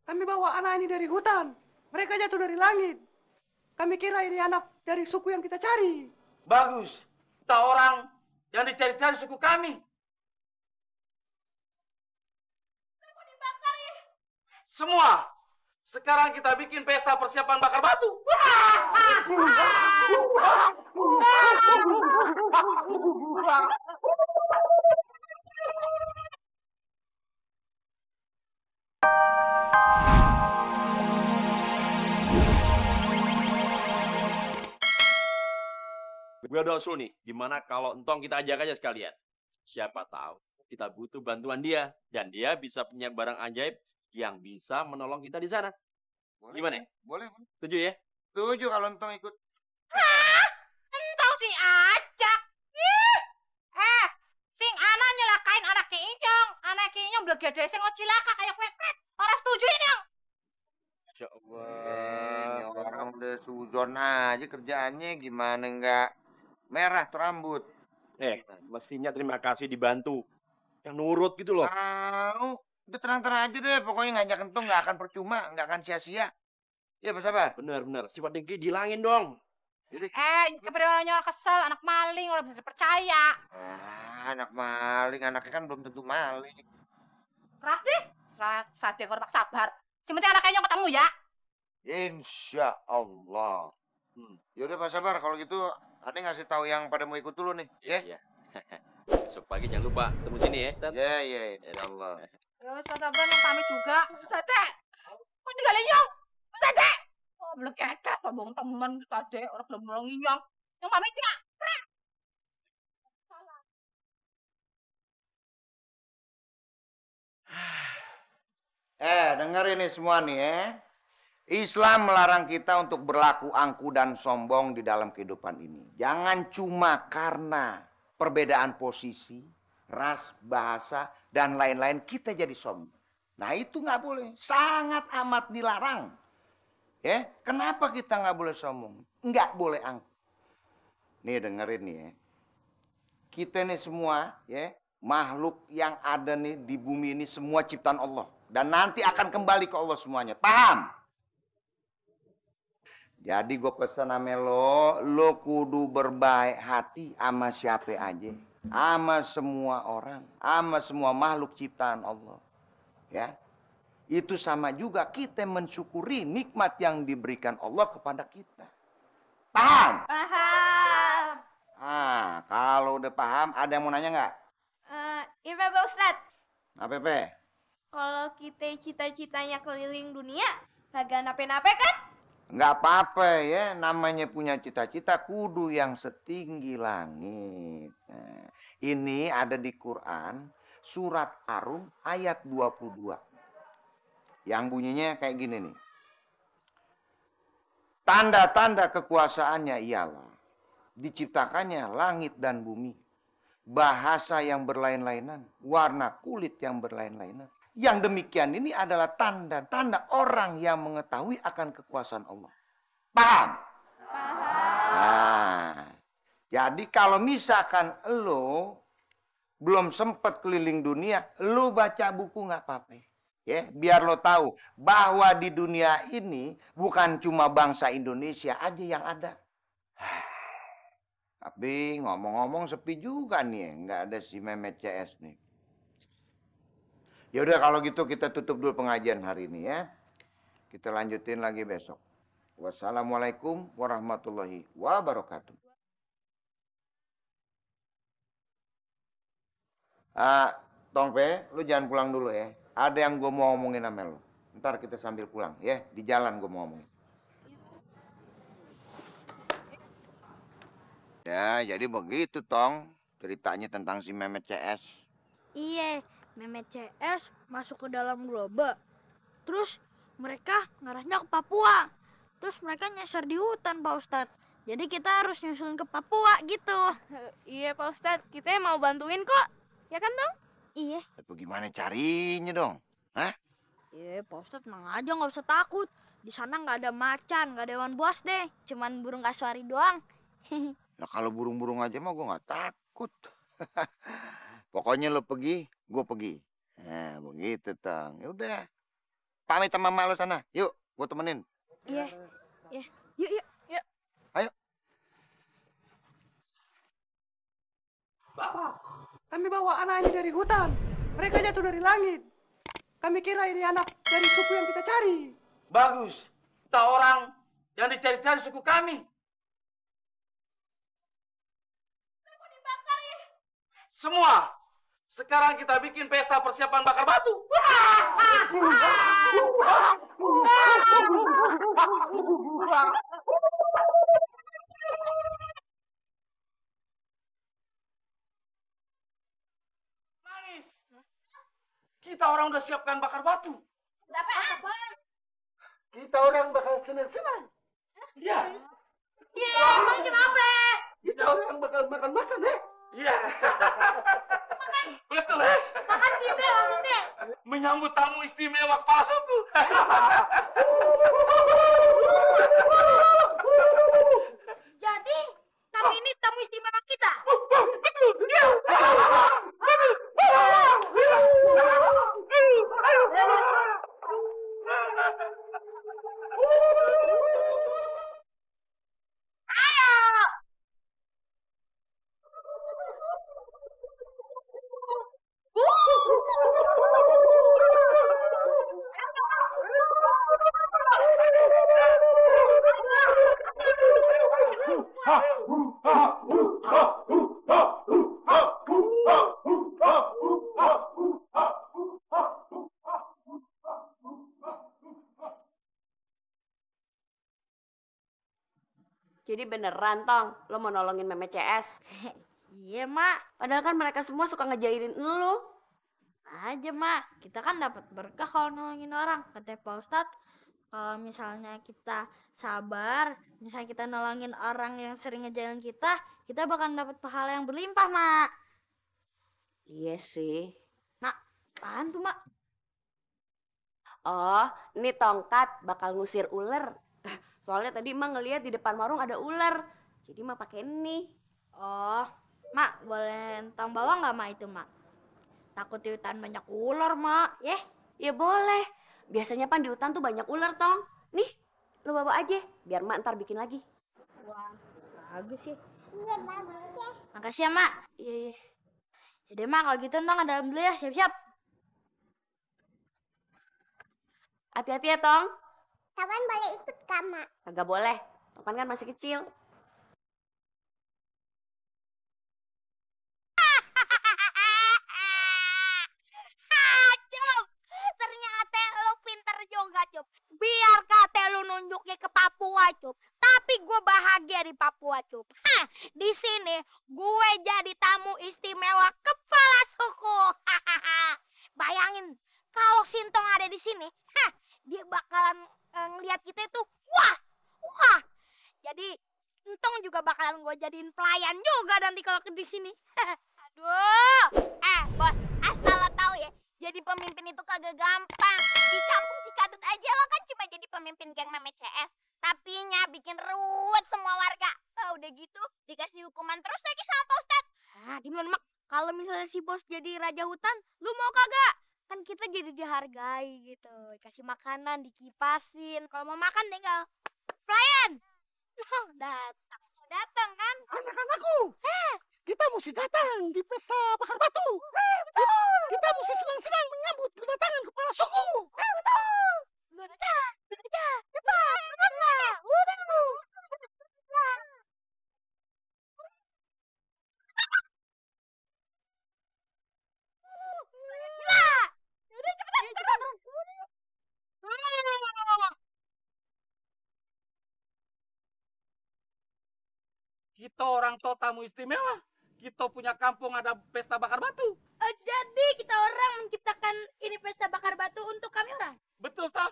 Kami bawa anak ini dari hutan. Mereka jatuh dari langit. Kami kira ini anak dari suku yang kita cari. Bagus. Kita orang yang dicari-cari suku kami. Mau dibakar ya? Semua. Sekarang kita bikin pesta persiapan bakar batu. Gue udah usul nih, gimana kalau entong kita ajak aja sekalian. Siapa tahu kita butuh bantuan dia dan dia bisa punya barang ajaib yang bisa menolong kita di sana. Boleh, Gimana? Boleh. Setuju ya? Setuju kalau entong ikut. Entong diajak. Sing ana nyelakain anak Ki Inyong. Anak Ki Inyong blegede sing cilaka kayak kwepret. Ora setuju ini, Nyong. Ya Allah. Ini orang udah suzon aja kerjaannya, gimana enggak merah tuh rambut. Mestinya terima kasih dibantu. Yang nurut gitu loh. Udah terang-terang aja deh, pokoknya ngajak entong nggak akan percuma, nggak akan sia-sia. Iya, Pak Sabar? Bener. Sifat dengki dihilangin dong. Kepada orang kesel, anak maling, orang bisa dipercaya. Anak maling, anaknya kan belum tentu maling. Rah deh, serah deh Pak Sabar. Si penting anak Inyong ketemu ya. Insya Allah. Yaudah Pak Sabar, kalau gitu Ade ngasih tahu yang pada mau ikut dulu nih, ya? Iya. Besok pagi jangan lupa ketemu sini ya. Iya, insya Allah. Ya, Pak Sabar yang pamit juga. Sate, kok tinggalin Inyong? Sate, oh belum keda sombong temen Sate, orang belum nolong Inyong. Yang pamit ya. Dengerin nih semua nih ya. Islam melarang kita untuk berlaku angku dan sombong di dalam kehidupan ini. Jangan cuma karena perbedaan posisi, ras, bahasa, dan lain-lain kita jadi sombong. Nah itu nggak boleh, sangat amat dilarang. Ya, kenapa kita nggak boleh sombong? Nggak boleh angku. Nih dengerin nih ya. Kita nih semua ya, makhluk yang ada nih di bumi ini semua ciptaan Allah. Dan nanti akan kembali ke Allah semuanya. Paham? Jadi gue pesan sama lo kudu berbaik hati sama siapa aja. Sama semua orang. Sama semua makhluk ciptaan Allah. Ya. Itu sama juga kita mensyukuri nikmat yang diberikan Allah kepada kita. Paham? Paham. Kalau udah paham, ada yang mau nanya nggak? Iya Pak Ustadz. Apa, Pe? Kalau kita cita-citanya keliling dunia, kagak nape-nape kan? Nggak apa-apa ya, namanya punya cita-cita kudu yang setinggi langit. Nah, ini ada di Quran, surat Ar-Rum ayat 22. Yang bunyinya kayak gini nih. Tanda-tanda kekuasaannya ialah diciptakannya langit dan bumi, bahasa yang berlain-lainan, warna kulit yang berlain-lainan. Yang demikian ini adalah tanda-tanda orang yang mengetahui akan kekuasaan Allah. Paham? Paham. Jadi kalau misalkan lo belum sempat keliling dunia, lo baca buku nggak apa-apa. Ya, biar lo tahu bahwa di dunia ini bukan cuma bangsa Indonesia aja yang ada. Tapi ngomong-ngomong sepi juga nih, nggak ada si Mehmet CS nih. Ya udah kalau gitu kita tutup dulu pengajian hari ini ya. Kita lanjutin lagi besok. Wassalamualaikum warahmatullahi wabarakatuh. Tongpe, lu jangan pulang dulu ya. Ada yang gue mau ngomongin sama lu. Ntar kita sambil pulang ya. Di jalan gue mau ngomongin. Ya, jadi begitu, Tong. Ceritanya tentang si Mehmet CS. Iya, Mehmet CS masuk ke dalam gerobak. Terus mereka ngarahnya ke Papua. Terus mereka nyasar di hutan, Pak Ustadz. Jadi kita harus nyusulin ke Papua gitu. Iya, Pak Ustadz. Kita mau bantuin kok. Ya kan, Dong? Iya. Tapi gimana carinya dong? Hah? Iya, Pak Ustadz tenang aja, nggak usah takut. Di sana nggak ada macan, nggak ada hewan buas deh. Cuman burung kasuari doang. Nah kalau burung-burung aja mah gue nggak takut. Pokoknya lo pergi, gue pergi. Nah begitu, Tong. Ya udah. pamit sama emak lo sana. Yuk, gue temenin. Iya. Iya. Yuk, yuk. Ayo. Bapak, kami bawa anak ini dari hutan. Mereka jatuh dari langit. Kami kira ini anak dari suku yang kita cari. Bagus. Kita orang yang dicari-cari suku kami. Semua. Sekarang kita bikin pesta persiapan bakar batu. Nangis. Kita orang udah siapkan bakar batu. Kita orang bakal senang-senang. Iya. Iya, emang kenapa? Kita orang bakal makan-makan, Iya. Betul, Makan kita maksudnya. Menyambut tamu istimewa kepala suku. Jadi, kami ini tamu istimewa kita. Betul. Iya. Jadi beneran, Tong, lo mau nolongin Meme CS? Iya, Mak. Padahal kan mereka semua suka ngejailin lo. Aja, Mak. Kita kan dapat berkah kalau nolongin orang. Kata Pak Ustadz, kalau misalnya kita sabar, misalnya kita nolongin orang yang sering ngejailin kita bakal dapat pahala yang berlimpah, Mak. Iya sih. Mak, apaan tuh, Mak? Oh, ini tongkat bakal ngusir ular. Soalnya tadi Emak ngeliat di depan warung ada ular. Jadi Emak pakai ini. Oh, Mak, boleh tong bawa nggak, Mak, itu, Mak? Takut di hutan banyak ular, Mak. Ya boleh. Biasanya pan di hutan tuh banyak ular, Tong. Nih, lo bawa aja. Biar Emak ntar bikin lagi. Wah, bagus sih. Iya, bagus ya. Makasih ya, Mak. Iya. Jadi, Mak, kalau gitu Tong ada dulu ya, siap-siap. Hati-hati ya, Tong. Kapan boleh ikut, Kak, Mak? Kagak boleh. Topan kan masih kecil. Cup, ternyata lo pinter juga, Cup. Biar kata lo nunjuknya ke Papua, Cup. Tapi gue bahagia di Papua, Cup. Di sini gue jadi tamu istimewa kepala suku. Bayangin, kalau Sintong ada di sini, dia bakalan ngelihat kita itu, wah. Jadi Entong juga bakalan gue jadiin pelayan juga nanti kalau di sini. Aduh, bos, asal lo tahu ya, jadi pemimpin itu kagak gampang. Di kampung Cikadut aja lo kan cuma jadi pemimpin geng Meme CS, tapi bikin ruwet semua warga. Udah gitu dikasih hukuman terus lagi sama Pak Ustadz. Dimana, Mak? Kalau misalnya si bos jadi raja hutan, lu mau kagak? Kan kita jadi dihargai gitu, dikasih makanan, dikipasin. Kalau mau makan tinggal pelayan. Datang kan? Anak-anakku, kita mesti datang di pesta bakar batu. Kita mesti senang-senang menyambut kedatangan kepala suku. Kita orang tamu istimewa. Kita punya kampung ada pesta bakar batu. Jadi kita orang menciptakan ini pesta bakar batu untuk kami orang. Betul, toh?